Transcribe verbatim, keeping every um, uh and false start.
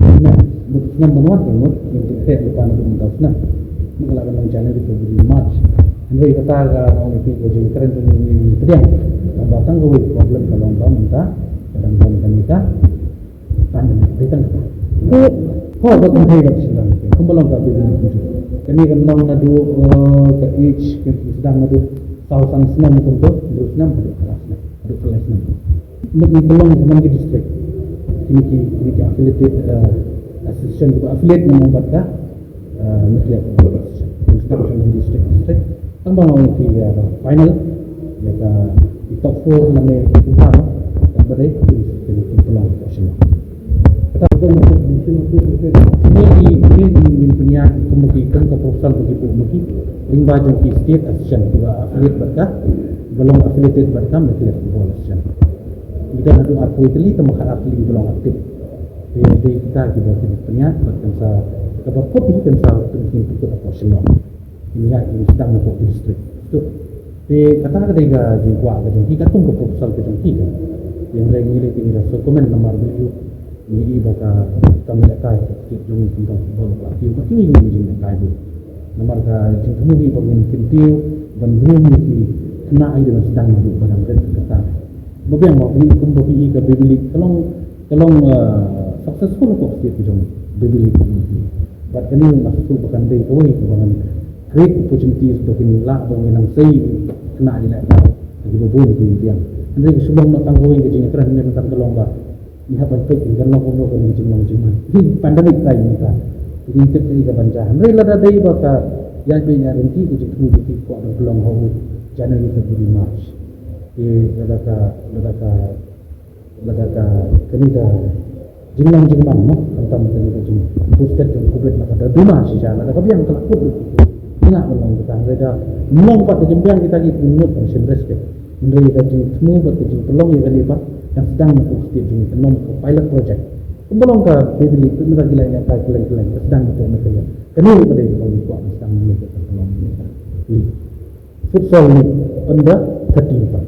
Snem, mut snem ban wan kan mut, ngin tip teh lypa naduh mynta u snem. Mut ka la ban long January, February, March. Hynrei kata ka ong ïa phi ka jingkren jong ngi pdiang. Tang ba tang kawei ka problem ka long ba mynta ka dang don kane ka pandemic. Dei tang kata. Ko ba kynthei ba sdang kumba long ka baby leap. Kane kan long naduh, eh, ka age kan sdang naduh saw san snem kumto, hynriew snem haduh phra snem, haduh phra snem. Mut ngi pynlong ha man ki district. Kine ki, kine ki affiliated, eh, association kiba affiliate namar bad ka, eh, Meghalaya Football Association. Ngi start from district, district. Tang ba ngi ïa ka final, ïa ka top four lane ka kumba, tang ba dei kine ki pynlong ka sien. Kata ko ngi, ngi, ngi pynïaid kumba ki, kum ka proposal ba ki buh ma ki lyngba jong ki state association kiba affiliate bad ka, ba long affiliated bad ka Meghalaya Football Association. Ngi don haduh arphew tylli, tang ba khatar tylli ba long active. Te dei kita kiba ki pynïaid bad kan sa, kaba kut hi kan sa pynkin pynkin hapoh Shillong. Ngi ïa ngi sdang hapoh ki district. Te kata ka dei ka jingkwah ka jong ki, katkum ka proposal ka jong ki kan. Hynrei ngi leh te ngi da sngewkmen namar ba ïoh ngi i ba ka kam lehkai ka state jong ngi kumta football ka la kiew, ka kiew ngi jinglehkai bun. Namar ka jingthmu hi ba ngin kyntiew ban briew ngi ki khynnah ïa ki ban sdang naduh ba dang rit ka kata. Ba biang ba phi i kumba phi i ka Baby League ka long, ka long, eh, successful hapoh state ka jong ngi, Baby League ka jong ngi. Bad kane nga sngewthuh ba kan dei kawei kaba ngan create opportunities ba kin lah ba ngin nang sei khynnah ïalehkai ha kiba bun ki biang. Hynrei ka Shillong na tang kawei ka jingïakren hynrei mynta ka long ba ngi hap ban peit kan long kumno ka jinglong jingman. Hi pandemic time mynta. Ngi tip dei ka ban jia. Hynrei lada dei ba ka ïaid beit ïaid ryntih ka jingthmu jong ki kwah ban pynlong ha u January, February, March. Te lada ka, lada ka, lada ka kane ka jinglong jingman mo, khamtam kane ka jing boosted jong covid na ka da duna shisha, lada ka biang ka la kut. Ngi lah ban long kita, hynrei da long pat da kim biang kita ki pynlut ban shim risk. Hynrei da jingthmu bad ka jingpynlong ïa kane pat kan sdang na ka state jong ngi, kan long ka pilot project. Kumba long ka Baby League, mynta ki la ïa ka kylleng kylleng, ka sdang na ka Meghalaya. Kane ka dei kaba ngi kwah, ka sdang na ka Meghalaya. Futsal League under thirteen pat.